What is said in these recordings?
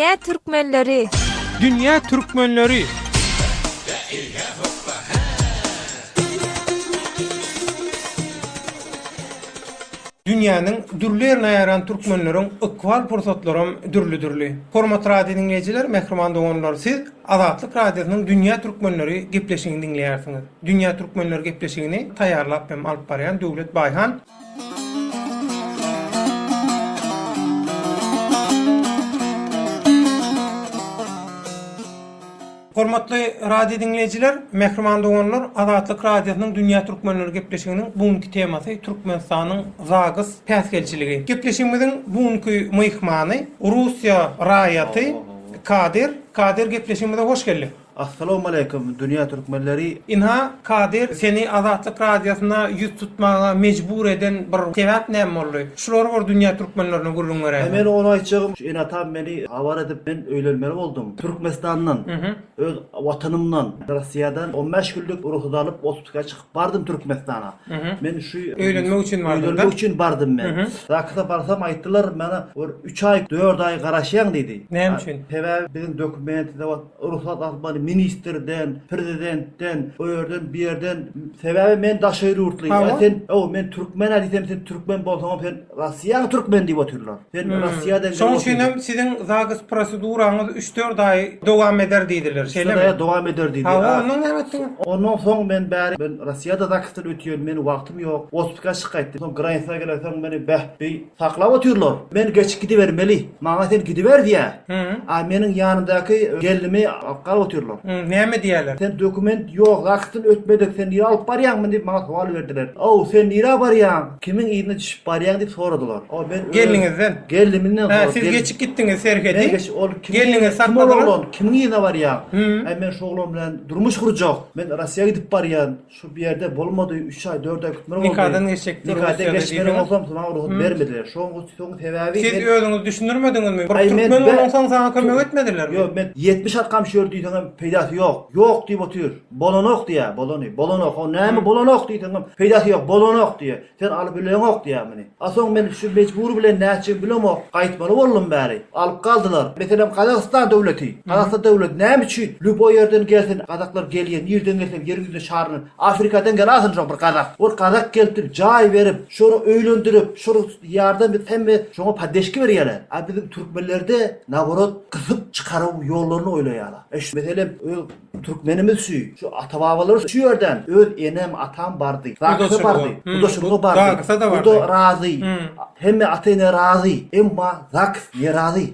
Dünýä türkmenleri. Dünýä türkmenleri. Dünýäniň dürli ýerine ýaýran türkmenleriň ykbal pursatlaram dürli-dürli. Hormatly radio diňleýjiler, mähriban doganlar, siz Azatlyk Radiosynyň Dünýä türkmenleri gepleşigini diňleýärsiňiz. Dünýä türkmenleri gepleşigini taýýarlap hem alyp barýan Döwlet Baýhan. Hormatly radio diňleýjiler, mähriban doganlar, Azatlyk Radiosynyň Dünýä Türkmenleri gepleşiginiň bu günki temasy Türkmenistanyň ZAGS päsgelçiligi. Gepleşigimiziň bu günki myhmany Russiýa raýaty Kadyr. Kadyr gepleşigimize hoş geldiň. Assalamualeýkum dünýä türkmenleri. Ynha Kadyr seni Azatlyk Radiosyna ýüz tutmaga mejbur eden bir sebäp näme boldy? Şulary bir dünýä türkmenlerine gürrüň beräýseň. He men ony aýtjagym şu ene-atam meni habar edip men öýlenmeli boldum. Türkmenistandan öz watanymdan Rossiýadan 15 günlük rugsat alyp otpuska çykyp bardym Türkmenistana. Men şu Öýlenmek üçin bardyň-da? Öýlenmek üçin bardym men. Zaksa barsam aýtdylar mana bir 3 aý 4 aý garaşýaň diýdi. Näme üçin? Sebäbi biziň dokument Rugsat almaly ministrden, prezidentden, o ýerden, bu ýerden. Sebäbi men daşary ýurtly. Ýa sen, o men türkmen-ä diýsem, sen türkmen bolsaňam sen Rossiýaň türkmeni diýip otyrlar. Sen Rossiýadan gelip Şoň üçin hem siziň ZAGS proseduraňyz üç-dört aý dowam eder diýdiler, şeýlemi? Üç-dört aýa dowam eder diýdi. Hawa, ondan näme etdiňiz? Ondan soň men bäri, men Rossiýada ZAGS-dan ötýän, meniň wagtym ýok. Otpuska çyk gaýtdym. Soň granisä gelensoň meni beh, bi Saklap otyrlar. Men geçip gidibermeli. Maňa sen gidiber diýýä. A meniň ýanymdaky gelnimi alyp galyp otyrlar. Näme diýýäler? Sen dokument ýok, zaksdan ötmedik, sen nirä alyp barýaň muny diýip maňa sowal berdiler. Ow, sen nirä barýaň? Kimiň yzyna düşüp barýaň diýip soradylar. Ow, men öz Gelniňizden? Gelnimden Hä, soradym. siz geçip gitdiňiz serhedi. Men geçip, ol kim, Gelniňizi kim ol sakladylar. oglan, kimiň yzyna barýaň? Äý, men şu oglan bilen durmuş gurjak. Men Rossiýa gidip barýan. Şu bir ýerde bolmady, üç aý, dört aý kütmeli boldy. Nikadan geçjekdi Nikadan Russiýada geçmeli diýdiňiz. bolsam, maňa rugsat bermediler. Şoň soň sebäbi Siz men özüňiz düşündirmediňizmi? Bir Aý, men türkmen be- bolansoň saňa kömek etmedilermi? Ýok, men 70 arkam şu ýer diýseňem peýdasy ýok. Ýok diýip otyr. Bolanok diýýär, bolany. Bolanok. O näme bolanok diýseňem peýdasy ýok. Bolanok diýýär. Sen alyp bileňok diýýär muny. A soň men şu mejbury bilen nätjegimi bilemok, gaýtmaly boldum bäri. Alyp galdylar. Meselem Gazagystan döwleti. Gazagystan döwleti näme üçin lýuboý ýerden gelsin gazaklar gelýär, nirden gelseň ýeriň ýüzüne şaryny Afrikadan gel alsyn şoň bir gazak. Ol gazak gelipdir jaý berip, şony öýlendirip, şony ýardam edip hemme şoňa poddeşki berýärler. A biziň türkmenlerde naborot gysyp çykaruw ýollaryny oýlaýarlar. E şu meselem öz Türkmenimiz şu, şu ata-babalary şu ýerden öz enem, atam bardy. Zagsa bardy, gudaçylyga bardy. Zagsa-da bardy. Guda razy. Hemme ata-ene razy. Emma zaks nerazy.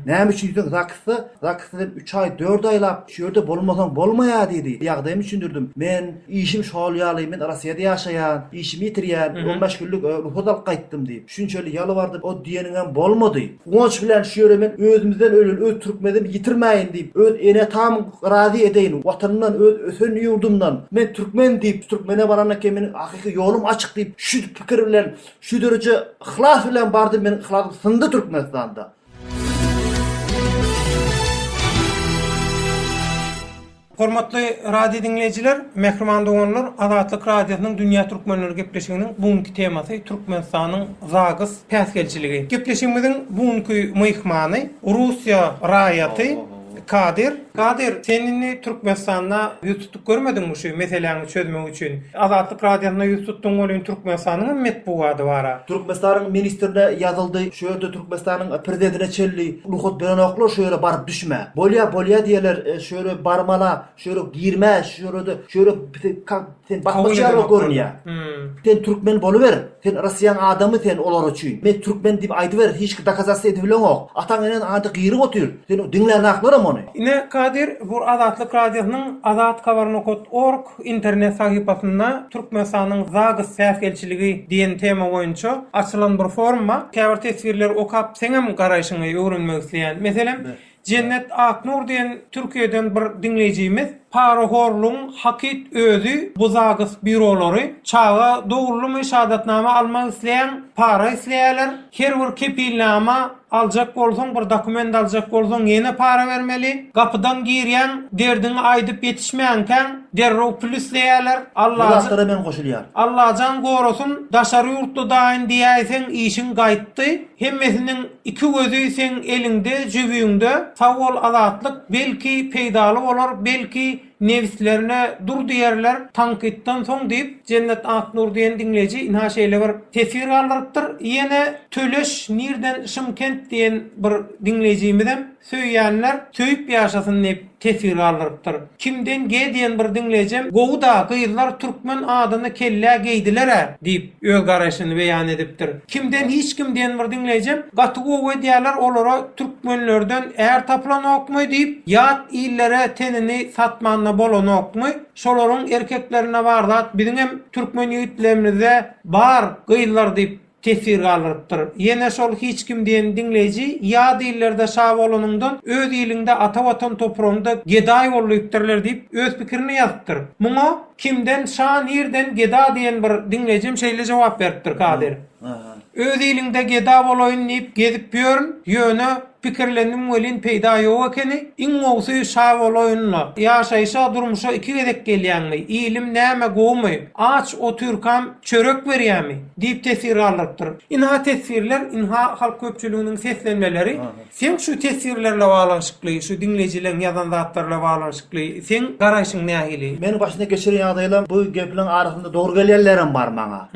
Näme üçin diýseň zaksda, zaksda sen üç aý, dört aýlap şu ýerde bolmasaň bolmaýar diýdi. Ýagdaýymy düşündirdim. Men işim şol ýaly, men Rossiýada ýaşaýan, işimi ýitirýän, on bäş günlük rugsat alyp gaýtdym diýip. Şunçaly ýalbardym, o diýeniňem bolmady. Guwanç bilen şu ýere men özümizden ölen öz türkmenimi ýitirmäýin diýip, öz ene-atamy razy edeýin, watanymdan, öz ösen ýurdumdan, men türkmen diýip, türkmene barandan keyin meniň hakyky ýolum açyk diýip, şu pikir bilen, şu dereje yhlas bilen bardym, meniň yhlasym syndy Türkmenistanda. Hormatly radio diňleýjiler, mähriban doganlar, Azatlyk Radiosynyň Dünýä Türkmenleri gepleşiginiň bu günki temasy Türkmenistanyň ZAGS päsgelçiligi. Gepleşigimiziň bu günki myhmany Russiýa raýaty Kadyr. Kadyr, sen indi Türkmenistanda ýüz tutup görmediňmi şu meseläňi çözmek üçin? Azatlyk Radiosyna ýüz tutduň welin Türkmenistanyň hem metbugady bar-a. Türkmenistanyň ministrine ýazyldy, şu ýerde Türkmenistanyň prezidentine çenli rugsat berenoklar şu ýere baryp düşmä. Bolýa bolýa diýerler şu ýere barmala, şu ýere girmä, şu ýerede şu ýere sen basmaçy ýaly bolup görünýä. Sen türkmen boluber, sen Rossiýaň adamy sen olar üçin. Men türkmen diýip aýdyber hiç dokazatsa edibileňok. Ataň eneň ady gyryp otyr. Sen diňlänaklarem ony. Ine Kadyr bu Azatlyk Radiosynyň Azathabar nokat org internet sahypasynda Türkmenistanyň ZAGS päsgelçiligi diýen tema boýunça açylan bir forum bar. Käbir teswirleri okap seňem garaýşyňy öwrenmek isleýän. Meselem, Jennet Aknur diýen Türkiýeden bir diňleýjimiz. Parahorlugyň hakyt özi bu zags býurolary. Çaga doguldymy şahadatnama almak isleýäň, para isleýärler. Her bir kepilnama aljak bolsaň, bir dokument aljak bolsaň ýene para bermeli. Gapydan girýäň, derdiňi aýdyp ýetişmänkäň derrew pul isleýärler. Bu zatlara men goşulýan. Allajan gorasyn, daşary ýurtly daýyn diýäýseň işiň gaýtdy. Hemmesiniň iki gözi seň eliňde, jübüňde. Sag bol Azatlyk, belki peýdaly bolar, belki nebislerine dur diýerler tankytdan soň diýip, Jennet Aknur diýen diňleýji ynha şeýle bir teswir galdyrypdyr. Ýene Töleş nirden Şymkent diýen bir diňleýjimizem Söýýänler söýüp ýaşasyn diýip teswir galdyrypdyr. Kimden G diýen bir diňleýjem Gowy-da, gyzlar türkmen adyny kellä geýdiler-ä diýip, öz garaýşyny beýan edipdir. Kimden hiç kim diýen bir diňleýjem Gaty gowy edýärler olara türkmenlerden är tapylanokmy diýip, ýat illere tenini satmanda bolanokmy, şolaryň erkeklerinde bar zat biziňem türkmen ýigitlerimizde bar gyzlar diýip Teswir galdyrypdyr. Ýene şol hiç kim diýen diňleýji ýat illerde şa bolanyňdan öz iliňde ata watan topragyňda gedaý bol diýipdirler diýip öz pikirini ýazypdyr. Muňa Kimden şa nirden geda diýen bir diňleýjim şeýle jogap beripdir Kadyr. Öz iliňde geda bolaýyn diýip gezip ýörün, ýöne Pikirlendim welin peýda ýok ekeni, iň gowusy şa bolaýyn-la. Ýaşaýşa, durmuşa iki gezek gelýäňmi? Ilim näme gowumy? Aç otyrkam çörek berýämi? Diýip teswir galdyrypdyr. Ynha teswirler, ynha halk köpçüliginiň seslenmeleri. Seň şu teswirlerle baglanyşykly, şu diňleýjileň ýazan zatlaryla baglanyşykly seň garaýşyň nähili? Meniň başyndan geçiren ýagdaýlam bu gepleriň arasynda dogry gelýänlerem bar maňa.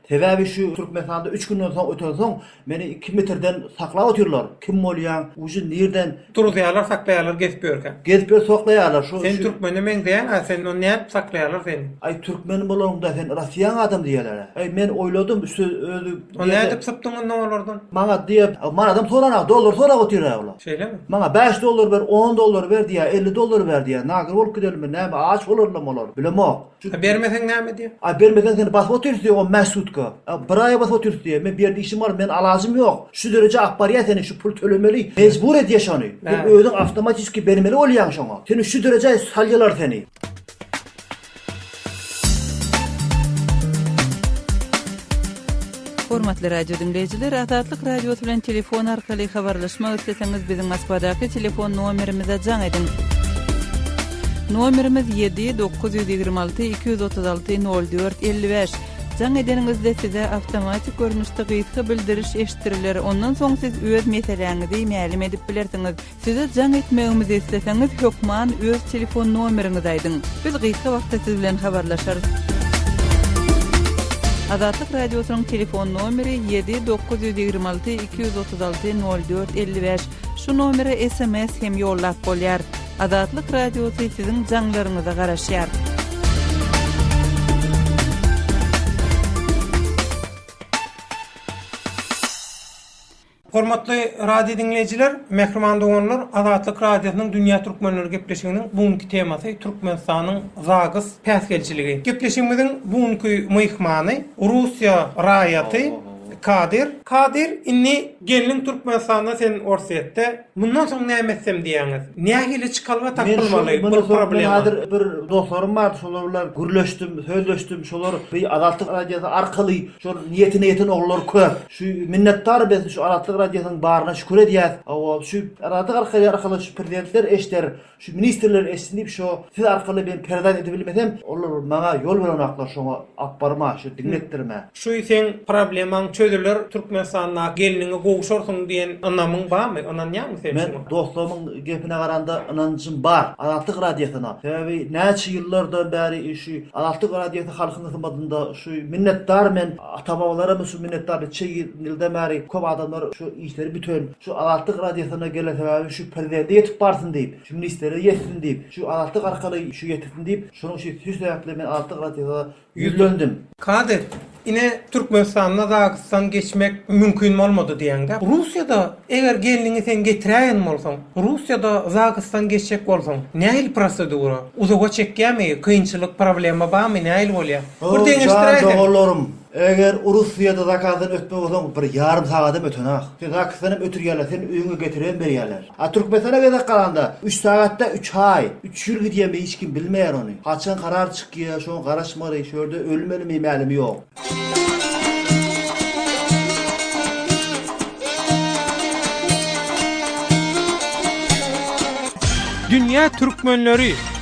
Sebäbi şu Türkmenistanda üç günden soň ötensoň Meni iki metrden saklap otyrlar. Kim bolýaň? Ujy nirden? Turuzýarlar, saklaýarlar gezip ýörkäň. Gezip ýör saklaýarlar. Şu Sen türkmene meňzeýäň-ä, sen ony nädip saklaýarlar seni? Aý türkmen bolanyňda sen Rossiýaň adamy diýýärler-ä. Aý men oýladym şu özi O nädip sypdyň onda olardan? Maňa diýýär, manadam soranak, dollar sorap otyr-ä olar. Şeýlemi? Maňa bäş dollar ber, on dollar ber diýýär, 50 dollar ber diýýär. Nager bolup gidelimi, näme, aç bolarlarmy olar? Bilemok. A bermeseň näme edýär? A bermeseň seni basyp otyrys diýýär on bäş sutka. A bir aýa basyp otyrys diýýär. Men bu ýerde işim bar, men alajym ýok. Şu derejä alyp barýar seni şu pul tölemeli. Mejbur edýär şony. Sen özüň awtomatiski bermeli bolýaň şoňa. Seni şu derejä salýarlar seni. Hormatly radio diňleýjiler, Azatlyk Radiosy bilen telefon arkaly habarlaşmak isleseňiz, biziň Moskwadaky telefon nomerimize jaň ediň. Nomerimiz 7 926 236 04 55. Jaň edeniňizde size awtomatik görnüşde gysga bildiriş eşitdiriler, ondan soň siz öz meseläňizi mälim edip bilersiňiz. Size jaň etmegimizi isleseňiz, hökman öz telefon nomeriňizi aýdyň. Biz gysga wagtda siz bilen habarlaşarys. Azatlyk Radiosynyň telefon nomeri 7 926 236 04 55. Şu nomere sms hem ýollap bolýar. Azatlyk Radiosy siziň jaňlaryňyza garaşýar. Hormatly radio diňleýjiler, mähriban doganlar, Azatlyk Radiosynyň Dünýä Türkmenleri gepleşiginiň bu günki temasy Türkmenistanyň ZAGS päsgelçiligi. Gepleşigimiziň bu günki myhmany Russiýa raýaty Kadyr. Kadyr, indi gelniň Türkmenistanda sen Orsýetde, mundan soň näme etsem diýýäňiz? Nähili çykalga tapylmaly bu problema? Men häzir bir dostlarym bardy, şolar bilen gürleşdim, sözleşdim, şolar bir Azatlyk Radiosy arkaly şol niýetine ýeten ogullar köp. Şu minnetdar biz şu Azatlyk Radiosynyň baryna şükür edýäs. Hawa şu Azatlyk arkaly arkaly şu prezidentler eşder, şu ministrler eşitsin diýip şu siz arkaly men peredat edibilmesem, olar maňa ýol berenoklar şoňa alyp barma, şu diňletdirme. Şu seň problemaň çözüler Türkmenistanda gelniňe gowşarsyň diýen ynamyň barmy? Ynanýaňmy sen şuňa? Men dostlarymyň gepine garanda ynanjym bar Azatlyk Radiosyna. Sebäbi näçe ýyllardan bäri şu Azatlyk Radiosy halkyň hyzmatynda şu minnetdar men Ata-babalarymyz şu minnetdar niçe ýyldan bäri köp adamlar şu işleri bütin şu Azatlyk radiosyna gelen sebäbi şu prezidente ýetip barsyn diýip, şu ministrlere ýetsin diýip, şu Azatlyk arkaly şu ýetirsin diýip, şonuň üçin şu sebäpli men Azatlyk radiosyna ýüzlendim. Kadyr, ine Türkmenistanda ZAGS-dan geçmek mümkin bolmady diýäňdä. Russiýada eger gelniňi sen getiräýen bolsaň, Russiýada ZAGS-dan geçjek bolsaň, nähili prosedura? Uzaga çekýämi, kynçylyk, problema barmy, nähili bolýar? Bir Jan deňeşdiräýseň. doganlarym! Eger Russiýada zakazdan ötme bolsaň bir ýarym sagadam ötenak. Sen zakazdan hem ötürýärler, seni öýüňe getiribem berýärler. A Türkmenistana gezek galanda üç sagatda üç aý, üç ýyl gidýärmi hiç kim bilmeýär ony. Haçan karar çykýar şoňa garaşmaly, şu ýerde ölmelimi mälimi ýok. Dünýä türkmenleri!